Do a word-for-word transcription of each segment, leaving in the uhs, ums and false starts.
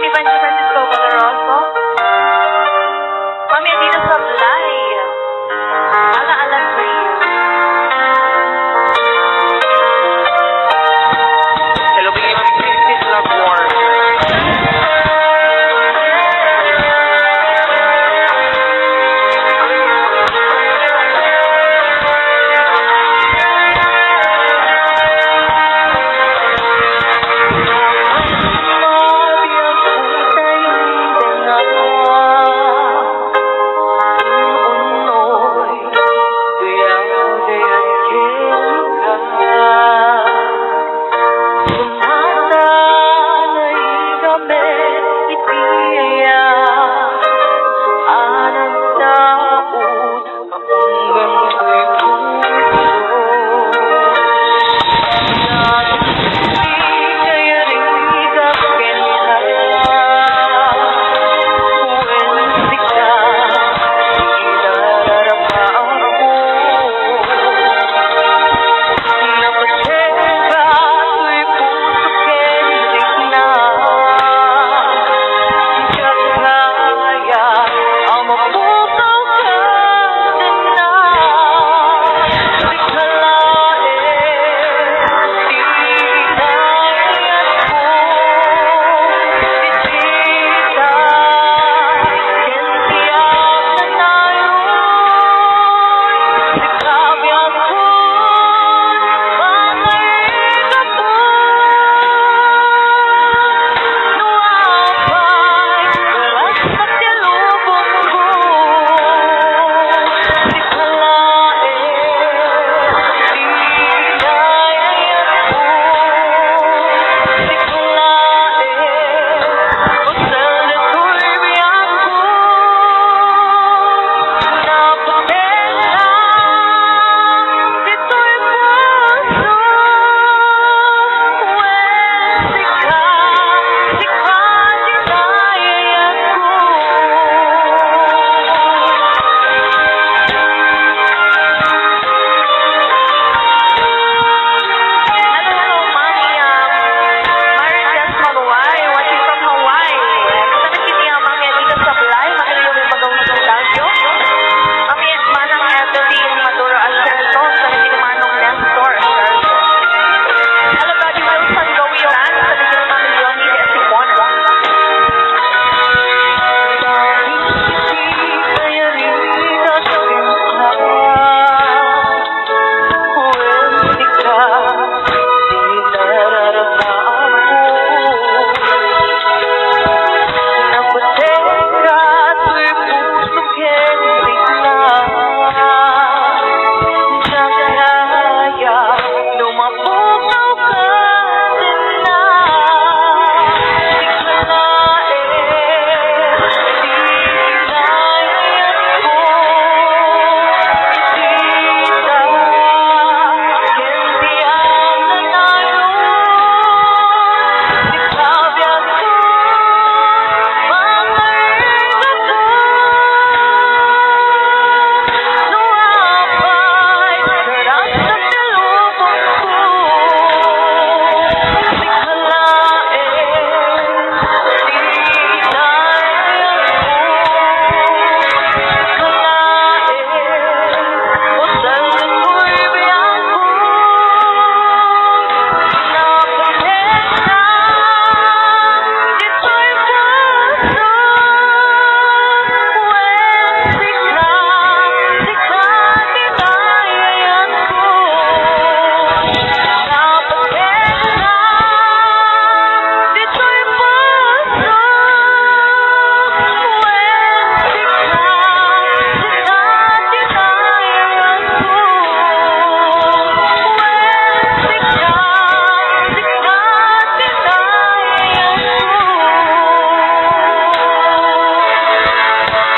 Evangelist Francisco Valoroso. Mami Adina Sablay. Ala-ala Trio. Hello, bigay mo, please, please, love more. Hello, hello, Mami, um, Marites Maluay, watching from Hawaii. Sa nakiti, um, Mami Anita Sablay, Mami Leon Magawi Ignacio. Mami, Manang Evelyn Maduro Ascenso, sa nakiti Manong Nestor Ascenso. Hello, Daddy Wilson Gawiran, sa nakiti Mami Leonie de Simona.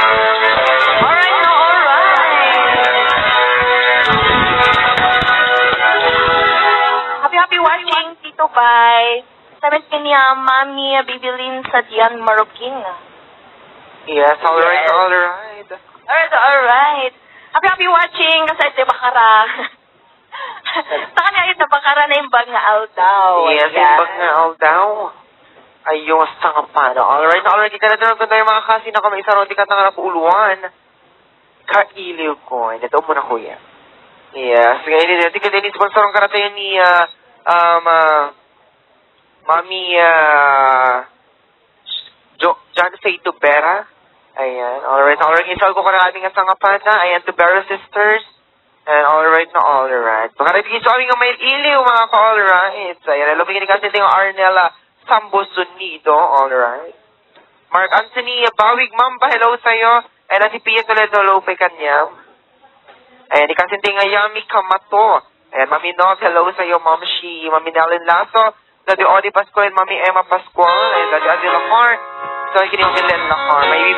Alright, no, alright. Happy, happy watching, Tito Bay. Sabi ni, ah, Mami Bibilin Sadian Maruking. Yes, alright, yes, alright. Alright, alright. Happy, happy watching, kasay ti Bakara. Saan nga ita Bakara na imbag nga aldaw? Yes, ayan, imbag nga aldaw. Ayos, sangapana. Alright, alright. Ikaw na naman, kuya, mga kasi na kami isaro, di ka tangarap uluan. Kailiw ko. Ito muna, kuya. Yes. Ngayon, ito ka din, sponsor ang karatayan ni, ah, um, ah, Mami, ah, Jo-, John Faye Tubera. Ayan. Alright, alright. Isal ko ka na aming sangapana. Ayan, Tubera Sisters. And alright na alright. Makaribigin sa aming may iliw, mga ka-alright. Ayan, hello, bigyan ni kasi ting Arnella Sambo Sunido, alright. Mark Anthony Bawig Mamba, hello sa'yo. And Ate Pia Toledo, hello pa kanya. Ayan, ikaw sinting Yami Kamato. Ayan, Mami Nov, hello sa'yo, Ma'am Shi, Mami Nellen Lasso, Daddy Odi Pascual, Mami Emma Pascual, and Daddy Adi Lamar. So, kini Mami Len Lamar. May